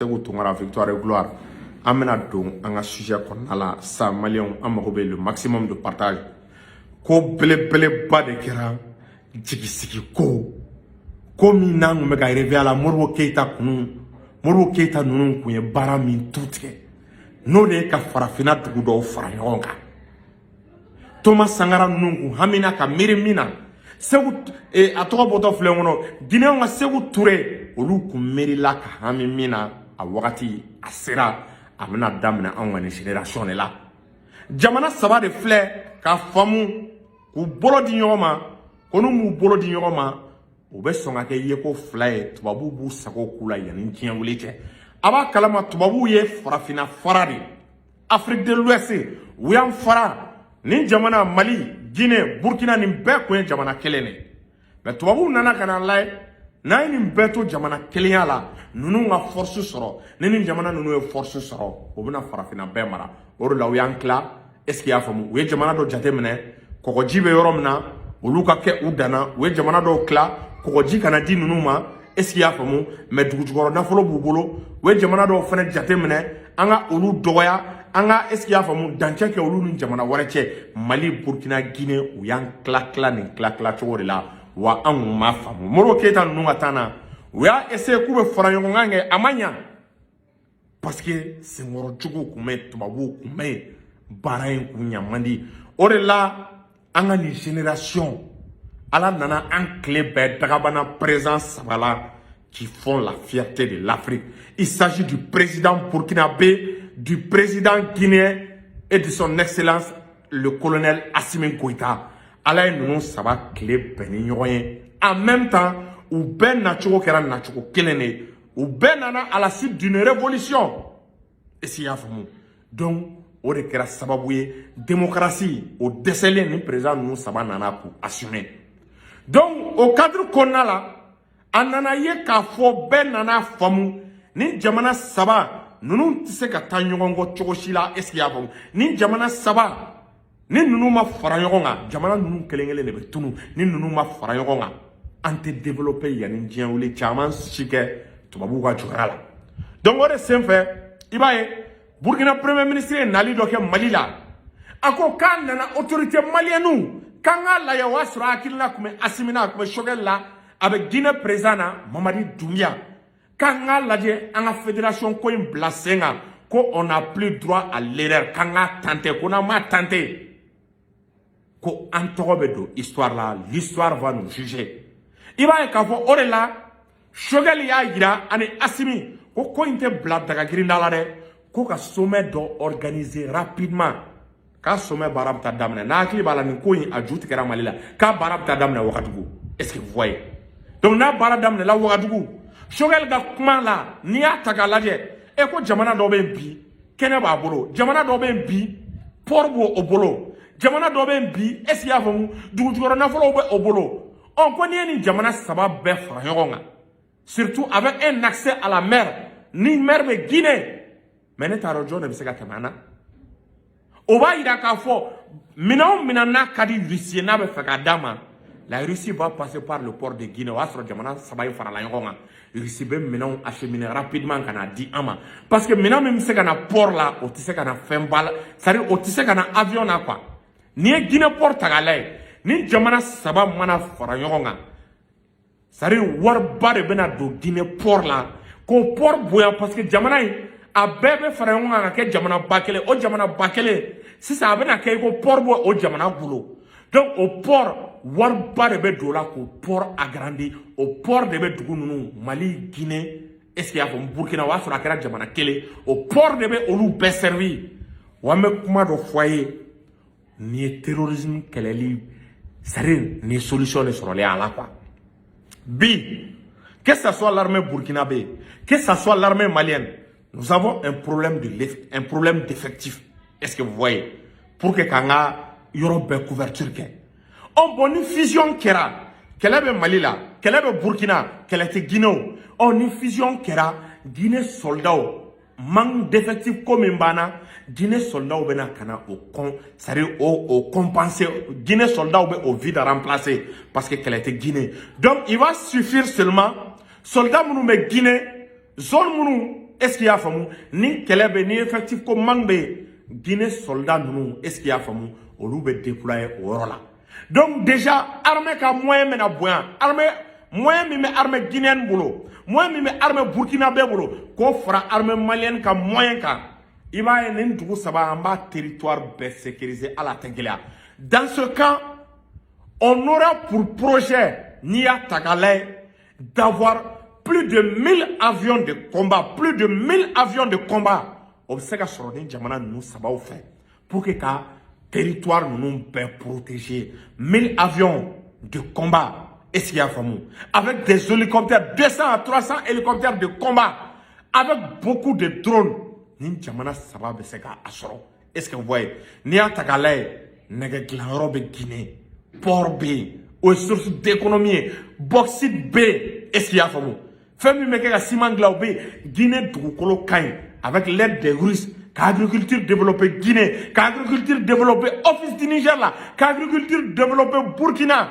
Segu Tunkara, victoire et gloire. An bɛna don an ka sujet kɔnɔna la sa. Maliyɛnw, an mago bɛ le maximum de partage. Ko belebeleba de kɛra, jigisigi ko, ko min n'an kun bɛ ka rêver a la. Modibo Keyita kunu, Modibo Keyita ninnu kun ye baara min tu tigɛ, n'o de ye ka farafinna dugu dɔw fara ɲɔgɔn kan. Thomas Sankara ninnu kun hamina ka miiri min na, Segu, a tɔgɔ bɔtɔ filɛ n kɔnɔ, Guinéenw ka Segu Ture, olu kun miirila ka hami min na, a wagati a sera. A bɛna daminɛ anw ka nin génération de la. Jamana saba de filɛ ka faamu k'u bolo di ɲɔgɔn ma, ko n'u m'u bolo di ɲɔgɔn ma, u bɛ sɔn ka kɛ yeko fila ye. Tubabuw b'u sago k'u la yanni diɲɛ wuli cɛ. A b'a kalama, tubabuw ye farafinna fara de, Afrique de l'Ouest, u y'an fara. Nin jamana Mali, Guinée, Burkina, nin bɛɛ kun ye jamana kelen de. Mais tubabuw nana ka na lajɛ, n'an ye nin bɛɛ to jamana kelenya la, ninnu ka force sɔrɔ. Ni nin jamana ninnu ye force sɔrɔ, u bɛna farafinna bɛɛ mara. O de la u y'an tila. Est ce que i y'a faamu? U ye jamana dɔ jateminɛ, kɔgɔji bɛ yɔrɔ min na, olu ka kɛ u danna. U ye jamana dɔw tila, kɔgɔji kana di ninnu ma. Est ce que i y'a faamu? Mais dugujukɔrɔ nafolo b'u bolo. U ye jamana dɔw fana jateminɛ, an ka olu dɔgɔya, an ka, est ce que i y'a faamu, dancɛ kɛ olu ni jamana wɛrɛ cɛ. Mali, Burkina, Guinée, u y'an tila tila nin tila tila cogo de la. Wa an kun m'a faamu. Modibo Keyita ninnu ka taa na, u y'a essayer k'u bɛ fara ɲɔgɔn kan kɛ, a ma ɲa, parce que senkɔrɔjuguw kun bɛ, tubabuw kun bɛ yen, baara in kun ɲa man di. O de la an ka nin génération, Ala nana an tile bɛɛ dagabana président saba la qui font la fierté de l'Afrique. Il s'agit du président burkinabé, du président guinéen et de son excellence le colonel Assimi Goïta. Ala ye ninnu saba tile bɛn ni ɲɔgɔn ye. En même temps, u bɛɛ nacogo kɛra nacogo kelen de ye. U bɛɛ nana à la suite d'une révolution. Est-ce que i y'a faamu? Donc o de kɛra sababu ye, démocratie o dɛsɛlen, ni président ninnu saba nana k'u assumer. Donc o cadre kɔnɔna la, a nana ye k'a fɔ bɛɛ nana faamu, ni jamana saba ninnu tɛ se ka taa ɲɔgɔn kɔ cogo si la. Est ce que i y'a faamu? Ni jamana saba ni ninnu ma fara ɲɔgɔn kan, jamana ninnu kelen kelen de bɛ tunu. Ni ninnu ma fara ɲɔgɔn kan, an tɛ développer yanni diɲɛ wuli caman si kɛ tubabuw ka jɔyɔrɔ la. Donc o de senfɛ, i b'a ye, Burkina premier ministre ye nali dɔ kɛ Mali la. A ko k'a nana autorité malienne k'an k'a lajɛ. O y'a sɔrɔ hakilina tun bɛ Asimi na, a tun bɛ Choguel la, a bɛ Guinée président na, Mamadi Doumbouya, k'an k'a lajɛ an ka fédération ko in bila sen kan, ko on n'a plus droit à l'erreur, k'an k'a tenter, ko n'an m'a tenter, ko an tɔgɔ bɛ don histoire la, l'histoire va nous juger. I b'a ye k'a fɔ o de la Choguel y'a yira ani Asimi ko ko in tɛ bila dagagirinda la dɛ, ko ka sommet dɔ organiser rapidement, k'a sommet baara bɛ taa daminɛ. N'a hakili b'a la, nin ko in a ju tigɛra Mali la, k'a baara bɛ taa daminɛ Wagadugu. Est ce que vous voyez? Donc n'a baara daminɛla Wagadugu, Choguel ka kuma la, n'i y'a ta k'a lajɛ, e ko jamana dɔ bɛ yen bi, kɛnɛ b'a bolo, jamana dɔ bɛ yen bi, port b'o o bolo, jamana dɔ bɛ yen bi, est ce que i y'a faamu, dugujukɔrɔ nafolow bɛ o bolo. Ɔ, ko n'i ye nin jamana saba bɛɛ fara ɲɔgɔn kan, surtout avec un accès à la mer, ni mer bɛ Guinée, mais ne t'a dɔn jɔn de bɛ se ka tɛmɛ an na. O b'a yira k'a fɔ minɛn o minɛn n'a ka di Russie ye, n'a bɛ fɛ k'a d'a ma, la Russie va passer par le port de Guinée. O y'a sɔrɔ jamana saba in farala ɲɔgɔn kan, Russie bɛ minɛnw acheminer rapidement ka na di an ma, parce que minɛn min bɛ se ka na port la, o tɛ se ka na fɛn ba la, c'est à dire o tɛ se ka na avion na quoi. N'i ye Guinée port ta k'a lajɛ, ni jamana saba mana fara ɲɔgɔn kan, c'est à dire wariba de bɛna don Guinée port la k'o port bonya, parce que jamana in a bɛɛ bɛ fara ɲɔgɔn kan ka kɛ jamana ba kelen. O jamana ba kelen sisan, a bɛna kɛ i ko port b'o o jamana bolo. Donc o port, wariba de bɛ don o la k'o port agrandi. O port de bɛ dugu ninnu, Mali, Guinée, est ce que i y'a faamu, Burkina, o y'a sɔrɔ a kɛra jamana kelen, o port de bɛ olu bɛɛ servi. Wa an bɛ kuma dɔ fɔ a ye, nin ye terrorisme kɛlɛli, c'est à dire nin ye solution de sɔrɔlen a la quoi. Bi, que ça soit l'armée burkinabé, que ça soit l'armée malienne, nous avons un problème d'effectif. Est-ce que vous voyez? Pour que k'an ka yɔrɔ bɛɛ couverture kɛ. Ɔ bon, ni fusion kɛra, kɛlɛ bɛ Mali la, kɛlɛ bɛ Burkina, kɛlɛ tɛ Guinée o. Ɔ, ni fusion kɛra, Guinée soldats, manque d'effectif ko min b'an na, Guinée soldats bɛna ka na o kɔn, c'est à dire o compenser. Guinée soldats bɛ o vide remplacer, parce que kɛlɛ tɛ Guinée. Donc il va suffire seulement, soldats minnu bɛ Guinée, zone minnu est ce que i y'a faamu, ni kɛlɛ bɛ, ni effectif ko manque bɛ yen, Guinée soldat ninnu, est ce que i y'a faamu, olu bɛ déployer o yɔrɔ la. Donc déjà armée ka moyen bɛna bonya. Armée moyen min bɛ armée guinéenne bolo, moyen min bɛ armée burkinabé bolo, k'o fara armée malienne ka moyen kan, i b'a ye nin dugu saba, an b'a territoire bɛɛ sécuriser. Ala tɛ gɛlɛya. Dans ce cas, on aura pour projet, n'i y'a ta k'a lajɛ, d'avoir plus de 1000 avions de combat, plus de 1000 avions de combat. O bɛ se ka sɔrɔ ni jamana ninnu sabaw fɛ pour que ka territoire ninnu bɛɛ protéger. 1000 avions de combat, est-ce qu'il y a faamu, avec des hélicoptères, 200 à 300 hélicoptères de combat, avec beaucoup de drones, ni jamana saba bɛ se k'a sɔrɔ. Est-ce que vous voyez? N'i y'a ta k'a lajɛ, nɛgɛ dilanyɔrɔ bɛ Guinée, port bɛ yen, o ye source d'économie ye, bauxite bɛ yen, est-ce qu'il y'a faamu, fɛn min bɛ kɛ ka ciment dilan, o bɛ yen. Guinée dugukolo ka ɲi. Avec l'aide des Russes, ka agriculture développer Guinée, ka agriculture développer Office du Niger la, ka agriculture développer Burkina,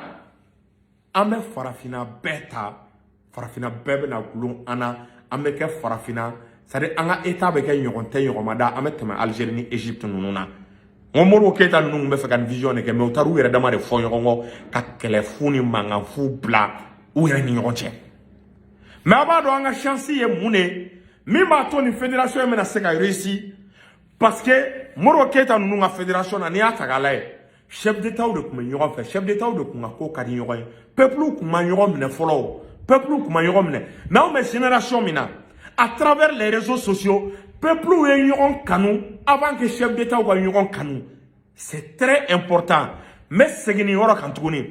an bɛ farafinna bɛɛ ta, farafinna bɛɛ bɛna gulon an na. An bɛ kɛ farafinna, c'est à dire an ka état bɛ kɛ ɲɔgɔn tɛ ɲɔgɔn ma da, an bɛ tɛmɛ Algérie ni Égypte ninnu na. N ko Modibo Keyita ninnu tun bɛ fɛ ka nin vision de kɛ, mais u taara u yɛrɛ dama de fɔ ɲɔgɔn kɔ ka kɛlɛ fu ni mankan fu bila u yɛrɛ ni ɲɔgɔn cɛ. Mais a b'a dɔn an ka chance ye mun de ye min b'a to nin fédération in bɛna se ka réussir? Parce que Modibo Keyita ninnu ka fédération na, n'i y'a ta k'a lajɛ, chef d'état de tun bɛ ɲɔgɔn fɛ, chef d'état de tun ka ko ka di ɲɔgɔn ye, peuple tun ma ɲɔgɔn minɛ fɔlɔ, o peuple tun ma ɲɔgɔn minɛ. Mais anw bɛ génération min na, à travers les réseaux sociaux, peuple ye ɲɔgɔn kanu avant que chef d'état ka ɲɔgɔn kanu. C'est très important. N bɛ segin nin yɔrɔ kan tuguni.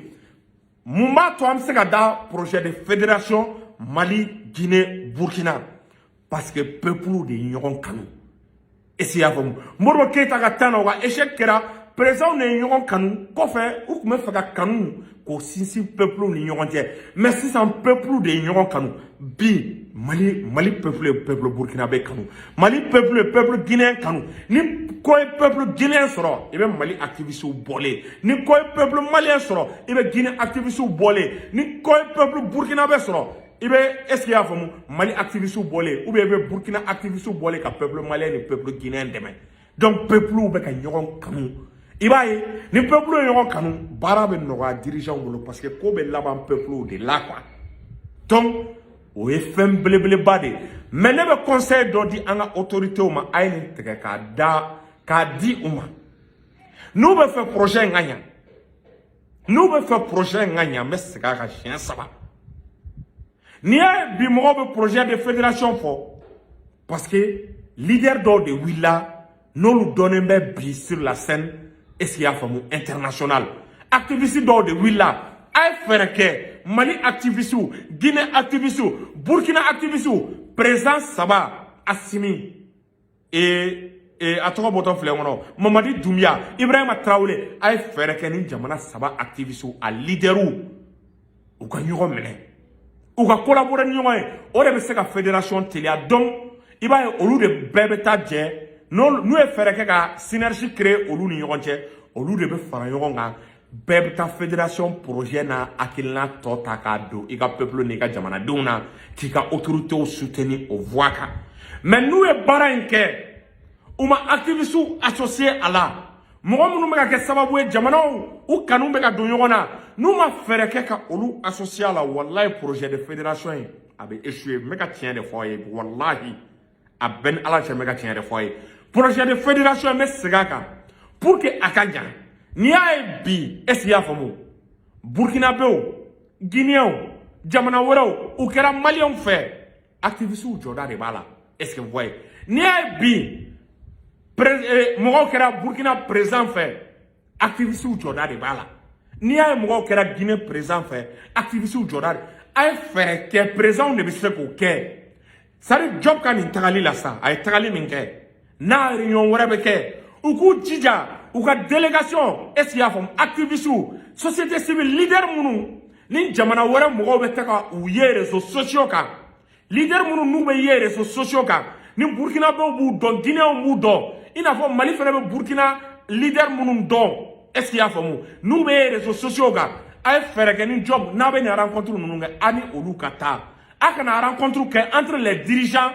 Mun b'a to an bɛ se ka da projet de fédération Mali, Guinée, Burkina? Parce que peuple de ye ɲɔgɔn kanu. Est-ce que i y'a faamu? Modibo Keyita ka temps na, o ka échec kɛra, président de ye ɲɔgɔn kanu. Kɔfɛ, u tun bɛ fɛ ka kanu k'o sinsin peuple ni ɲɔgɔn cɛ, mais sisan peuple de ye ɲɔgɔn kanu. Bi Mali peuple ye peuple burkinabé kanu, Mali peuple ye peuple guinéen kanu. Ni ko ye peuple guinéen sɔrɔ, i bɛ Mali activiste bɔlen. Ni ko ye peuple malien sɔrɔ, i bɛ Guinée activiste bɔlen. Ni ko ye peuple burkinabé sɔrɔ, i bɛ, est ce que i y'a faamu, Mali activiste bɔlen ou bien i bɛ Burkina activiste bɔlen ka peuple malien ni peuple guinéen dɛmɛ. Donc peuple bɛ ka ɲɔgɔn kanu. I b'a ye, ni peuple ye ɲɔgɔn kanu, baara bɛ nɔgɔya dirigeant bolo, parce que ko bɛ laban peuple de la, quoi. Donc o ye fɛn belebeleba de ye. Mais ne bɛ conseil dɔ di an ka autorités ma. A ye nin tigɛ k'a da k'a di u ma. N'u bɛ fɛ projet in ka ɲa, n'u bɛ fɛ projet in ka ɲa, n bɛ segin a kan siɲɛ saba. N'i y'a ye bi mɔgɔw bɛ projet de fédération fɔ, parce que leader dɔw de wulila, n'olu dɔnnen bɛ bi sur la scène, est ce que i y'a faamu, international, activiste dɔw de wulila. A ye fɛɛrɛ kɛ, Mali activiste, Guinée activiste, Burkina activiste, président saba, Assimi et a tɔgɔ bɔtɔ filɛ kɔnɔ, Mamadi Doumbia, Ibrahima Traoré, a ye fɛɛrɛ kɛ ni jamana saba activiste a leaderw u ka ɲɔgɔn minɛ, u ka collaborer ni ɲɔgɔn ye. O de bɛ se ka fédération teliya. Donc i b'a ye, olu de bɛɛ bɛ taa jɛ. N'u ye fɛɛrɛ kɛ ka synergie créer olu ni ɲɔgɔn cɛ, olu de bɛ fara ɲɔgɔn kan, bɛɛ bɛ taa fédération projet n'a hakilina tɔ ta k'a don i ka peuple n'i ka jamanadenw na, k'i ka autorités soutenir o voie kan. Mais n'u ye baara in kɛ, u ma activistes associé a la, mɔgɔ minnu bɛ ka kɛ sababu ye jamanaw u kanu bɛ ka don ɲɔgɔn na, n'u ma fɛɛrɛ kɛ ka olu associé a la, walahi, projet de fédération in a bɛ échouer. N bɛ ka tiɲɛ de fɔ aw ye, walahi, a bɛɛ ni Ala cɛ, n bɛ ka tiɲɛ de fɔ aw ye. Projet de fédération, n bɛ segin a kan, pour que a ka ɲa. N'i y'a ye bi, est ce que i y'a faamu, Burkinabéw, Guinéenw, jamana wɛrɛw, u kɛra Maliyɛnw fɛ, activistes jɔda de b'a la. Est ce que vous voyez? N'i y'a ye bi mɔgɔw kɛra Burkina président fɛ, activistes jɔda de b'a la. N'i y'a ye mɔgɔw kɛra Guinée président fɛ, activistes jɔda de. A ye fɛɛrɛ kɛ, président de bɛ se k'o kɛ. C'est à dire Diop ka nin tagali la sa, a ye tagali min kɛ, n'a réunion wɛrɛ bɛ kɛ, u k'u jija u ka délégation, est ce que i y'a faamu, activistes, société civile, leader minnu ni jamana wɛrɛ mɔgɔw bɛ taga u ye réseaux sociaux kan, leader minnu n'u bɛ ye réseaux sociaux kan, ni Burkinabéw b'u dɔn, Guinéenw b'u dɔn, i n'a fɔ Mali fana bɛ Burkina leader minnu dɔn, est ce que i y'a faamu, n'u bɛ réseaux sociaux kan, a ye fɛɛrɛ kɛ ni Diop n'a bɛ nin rencontre ninnu kɛ, a ni olu ka taa. A kana rencontre kɛ entre les dirigeants.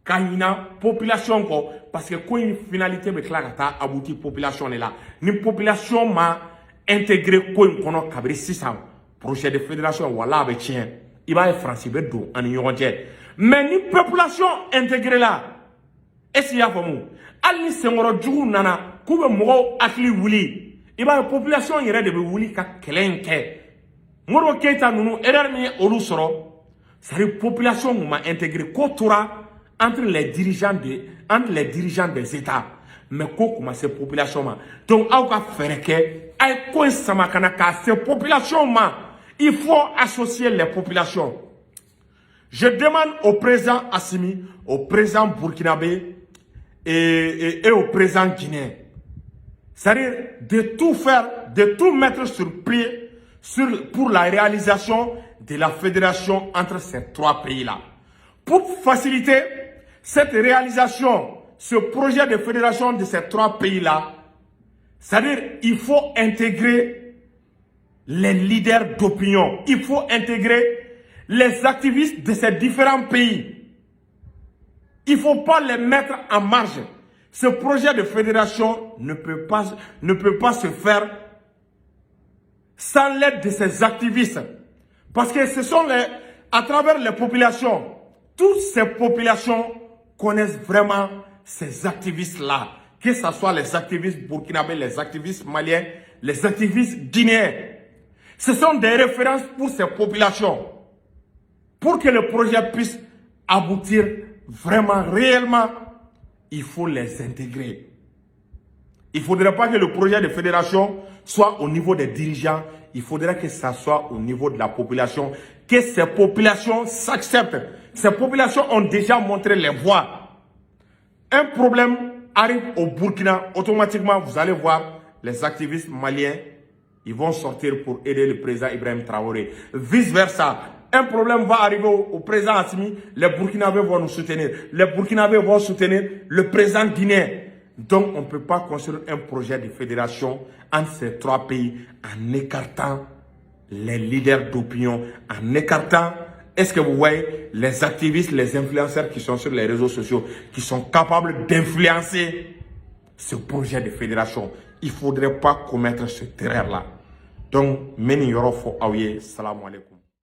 Ka ɲina population kɔ, parce que ko in finalité bɛ tila ka taa abouti population de la. Ni population ma intégré ko in kɔnɔ kabiri sisan, projet de fédération, wala a bɛ tiɲɛ. I b'a ye, Faransi bɛ don an ni ɲɔgɔn cɛ. Mais ni population intégré la, est ce que i y'a faamu? Hali ni senkɔrɔ juguw nana k'u bɛ mɔgɔw hakili wuli, i b'a ye, population yɛrɛ de bɛ wuli ka kɛlɛ in kɛ. Modibo Keyita ninnu, erreur min ye olu sɔrɔ, c'est à dire population kun ma intégré. Ko tora entre les dirigeants des États, mais ko kun ma se population ma. Donc aw ka fɛɛrɛ kɛ, a ye ko in sama ka na k'a se population ma. Il faut associer les populations. Je demande au président Assimi, au président burkinabé et au président guinéen, c'est-à-dire de tout faire, de tout mettre sur pied pour la réalisation de la fédération entre ces trois pays-là. Pour faciliter cette réalisation, ce projet de fédération de ces trois pays-là, c'est-à-dire il faut intégrer les leaders d'opinion, il faut intégrer les activistes de ces différents pays. Il ne faut pas les mettre en marge. Ce projet de fédération ne peut pas se faire sans l'aide de ces activistes. Parce que ce sont les, à travers les populations, toutes ces populations connaissent vraiment ces activistes-là. Que ce soit les activistes burkinabés, les activistes maliens, les activistes guinéens. Ce sont des références pour ces populations. Pour que le projet puisse aboutir vraiment, réellement, il faut les intégrer. Il ne faudrait pas que le projet de fédération soit au niveau des dirigeants, il faudrait que ça soit au niveau de la population, que ces populations s'acceptent. Ces populations ont déjà montré les voies. Un problème arrive au Burkina, automatiquement, vous allez voir les activistes maliens, ils vont sortir pour aider le président Ibrahim Traoré. Vice versa, un problème va arriver au président Assimi, les Burkinabés vont nous soutenir. Les Burkinabés vont soutenir le président guinéen. Donc, on ne peut pas construire un projet de fédération entre ces trois pays en écartant les leaders d'opinion, en écartant, est-ce que vous voyez, les activistes, les influenceurs qui sont sur les réseaux sociaux, qui sont capables d'influencer ce projet de fédération. Il ne faudrait pas commettre cette erreur-là. Donc, meni yɔrɔ fɔ aw ye. Salam alaikum.